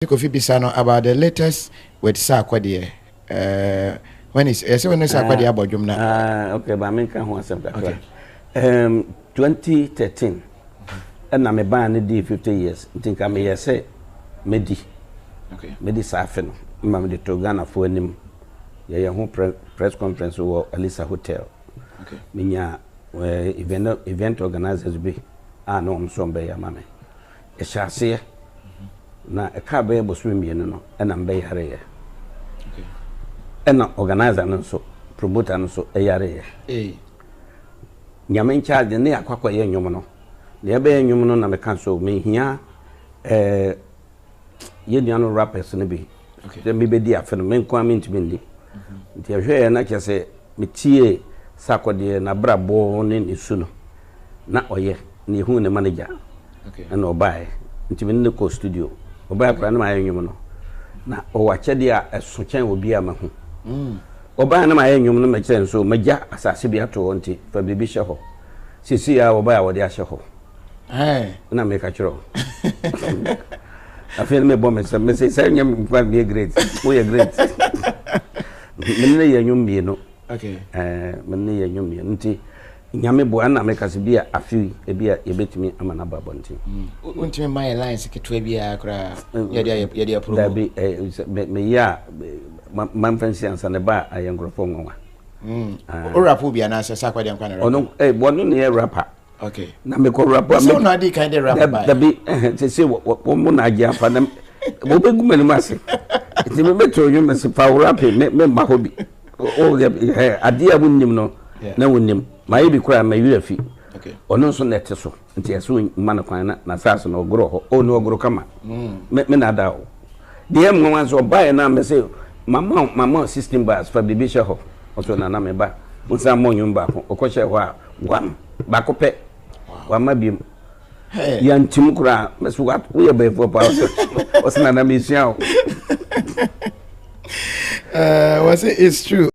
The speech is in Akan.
Kofi bisa no about the latest with Sarkodie. When is ɛsɛ wɔn ne Sarkodie abɔ dwom na. Ah, okay, ba mi nka ho asɛm kakra. 2013 ɛna me baa ne dii 50 years, nti nka meyɛ sɛ medi medi saa afe no mma mede to Ghanafoɔ anim. Yɛyɛ ho press conference wɔ Alisa Hotel. Menya event organisers bi a na wɔn nso bɛyɛ ama me. Ɛhyɛ aseɛ na ɛka bɛyɛ bosome 2 no ɛna mbɛyareɛ, ɛna organizer no nso, promoter no nso ɛyareɛ. Nyame nkyɛn ne akɔ akɔyɛ nnwom no na yɛbɛyɛ nnwom no na meka so mehia yɛn nua no rappers no bi sɛ mebɛdi afe no, me nko a mentumi nni. Nti ɛhwɛ yɛ na kyerɛ sɛ metie Sarkodie n'abrabɔ ne ne su no na ɔyɛ na yɛhu ne manager ɛna ɔbaeɛ. Nti me ne ne kɔ studio. Ɔbaeɛ koraa ne maayɛ nnwom no na ɔwɔ akyɛdeɛ a ɛso kyɛn obi a mahu. Ɔbaeɛ no maayɛ nnwom no, mɛkyerɛ nso magya asase bi ato hɔ, nti fa biribi hyɛ hɔ seesei a wɔbaeɛ a wɔde ahyɛ hɔ. Na meka kyerɛ wo, afei no mebɔ me nsɛm mese sɛ nyɛ mfa meyɛ great, woyɛ great. Mene ne yɛ nnwom 2. Mene ne yɛ nnwom 2, nti Nyame boa na meka sɛ bi a afe yi ebi a yɛbɛtumi ama no aba abɔnten. Wontumi ma yɛ lines ketewa biara koraa yɛde ayɛ yɛde apromo? Dabi, meyɛ a mamfa nsi ansa ne ba a ayɛ nkurɔfoɔ nwanwa. O rap bi anaasɛ Sarkodie nkwa na rap? Ɔno wɔno ne yɛ rapper. Na mekɔ rap a sɛ ɔno adi kan de rap ba. Dabi, sɛ wɔn mo na agye afa na wɔbɛgu m'anim ase, nti mebɛto nnwom mɛsɛ fa wo rap me mma hɔ bi. Adeɛ a wonnim no na wonnim mayɛ bi koraa mawerɛ fi. Ɔno nso na ɛte so, nti ɛsɛ ma no kwan na n'asase no ɔgorɔ hɔ ɔ ne ɔgorɔ kama. Me na ada o deɛ mmoa nso ɔbaeɛ no a mɛsɛ mama 16 bars, fa biribi hyɛ hɔ. Ɔso nana me ba nsa mmɔ nnwom baako, ɔkɔhyɛ hɔ a wam baako pɛ wama biom yɛntim koraa. Mɛsɛ woyɛ bɛyifoɔ paa, ɔsɛ nana mesua o. Was it? It's true.